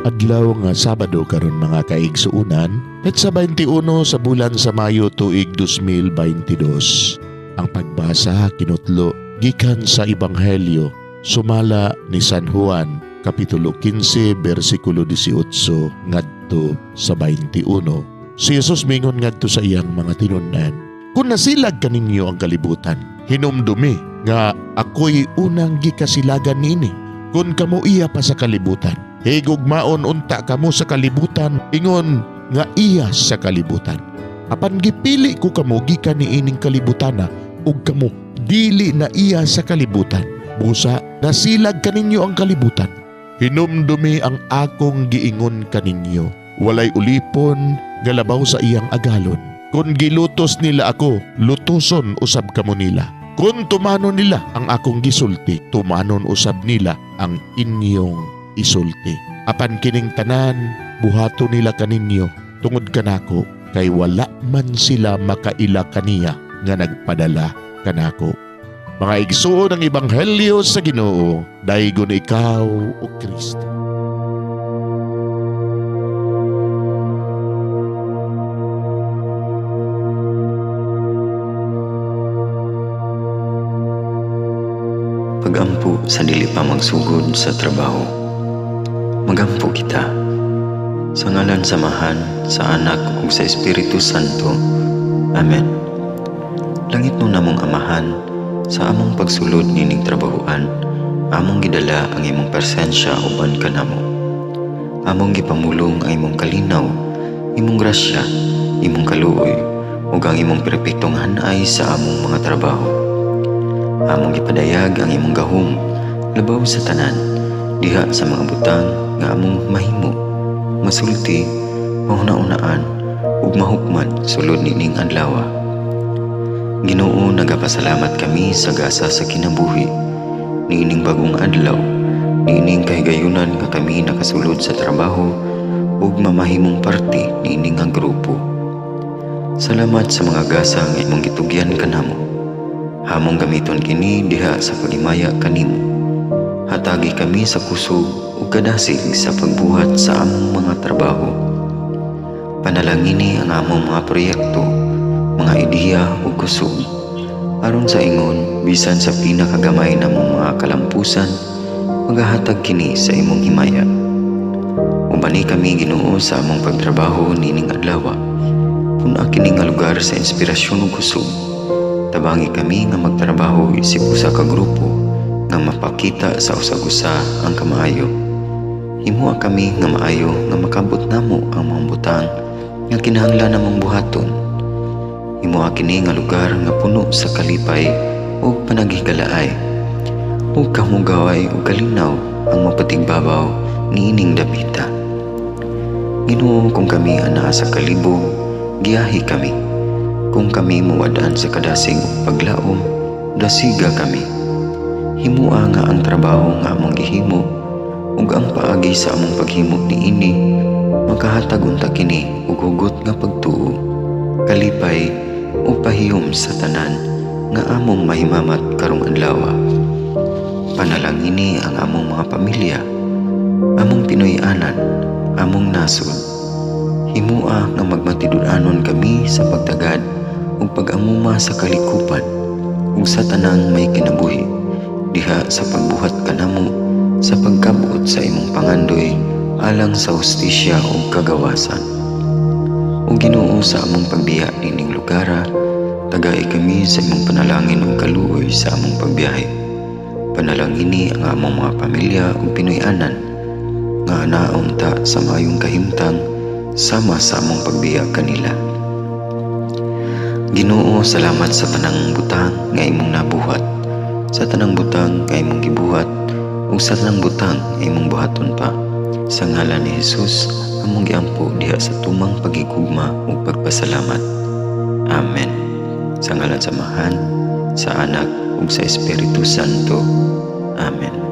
Adlaw nga Sabado karon, mga kaigsuunan, petsa 21 sa bulan sa Mayo, tuig 2022. Ang pagbasa kinutlo gikan sa Ebanghelyo sumala ni San Juan, kapitulo 15, bersikulo 18 ngadto sa 21. Si Jesus mingon ngadto sa iyang mga tinun-an, "Kung nasilag kaninyo ang kalibutan, hinumdumi nga ako'y unang gikasilagan niini. Kung kamo iya pa sa kalibutan, higugmaon unta kamo sa kalibutan ingon nga iya sa kalibutan. Apan gipili ko kamo gikan niining kalibutana ug kamo dili na iya sa kalibutan. Busa nasilag kaninyo ang kalibutan. Hinumdumi ang akong giingon kaninyo. Walay ulipon nga labaw sa iyang agalon. Kung gilutos nila ako, lutoson usab kamo nila. Kung tumanon nila ang akong gisulti, tumanon usab nila ang inyong isulti. Apan kining tanan buhaton nila kaninyo tungod kanako, kay wala man sila makaila kaniya nga nagpadala kanako." Mga igsuon, ang ebanghelyo sa Ginoo. Daygon ikaw, o Kristo. Pagampo sa dili pa magsugod sa trabaho. Magampo kita. Sa ngalan sa Amahan, sa Anak ug sa Espiritu Santo. Amen. Langitnon namong Amahan, sa among pagsulod nining trabahoan, among gidala ang imong presensya uban kanamo. Among gipamulong ang imong kalinaw, imong grasya, imong kaluoy, ug ang imong perpektong hanay sa among mga trabaho. Among gipadayag ang imong gahom labaw sa tanan diha sa mga butang nga among mahimo, masulti, mahuna-unaan ug mahukman sulod nining adlaw. Ginoo, nagapasalamat kami sa gasa sa kinabuhi niining bagong adlaw, niining kahigayunan nga kami nakasulod sa trabaho ug mamahimong parte niini nga grupo. Salamat sa mga gasa nga imong gitugyan kanamo. Among gamiton kini diha sa paghimaya kanimo. Hatagi kami sa kusog ug kadasig sa pagbuhat sa among mga trabaho. Panalangini ang among mga proyekto, mga ideya ug kusog. Aron sa ingon, bisan sa pinakagamay namong mga kalampusan, magahatag kini sa imong himaya. Ubani kami, Ginoo, sa among pagtrabaho nining adlaw. Pun-a kini nga lugar sa inspirasyon ug kusog. Tabangi kami nga magtrabaho isip usa ka grupo nga mapakita sa usag-usa ang kamaayo. Himoa kami nga maayo nga makabot namo ang mga butang nga kinahanglan namong buhaton. Himoa kini nga lugar nga puno sa kalipay ug panaghigalaay, ug kamugaway ug kalinaw ang mapatigbabaw niining dapita. Ginoo, kung kami anaa sa kalibog, giyahi kami. Kung kami muwad-an sa kadasig ug paglaom, dasiga kami. Himoa nga ang trabaho nga among gihimo ug ang paagi sa among paghimo niini makahatag unta kini og hugot nga pagtuo, kalipay ug pahiyom sa tanan nga among mahimamat karong adlaw. Panalangini ang among mga pamilya, among Pinoy-anan, among nasod. Himoa nga magmatinud-anon kami sa pagtagad ug pag-amuma sa kalikupan ug sa tanang may kinabuhi diha sa pagbuhat kanamo sa pagkabot sa imong pangandoy alang sa hustisya ug kagawasan. O Ginoo, sa among pagbiya nining lugara, tagai kami sa imong panalangin ug kaluoy sa among pagbiyahe. Panalangini ang among mga pamilya ug Pinoy-anan nga naunta sa maayong kahimtang sama sa among pagbiya kanila. Ginoo, salamat sa tanang butang nga imong nabuhat, sa tanang butang nga imong gibuhat, ug sa tanang butang nga imong buhaton pa. Sa ngalan ni Jesus, among giampo diha sa tumang pagigugma ug pagpasalamat. Amen. Sa ngalan sa Amahan, sa Anak ug sa Espiritu Santo. Amen.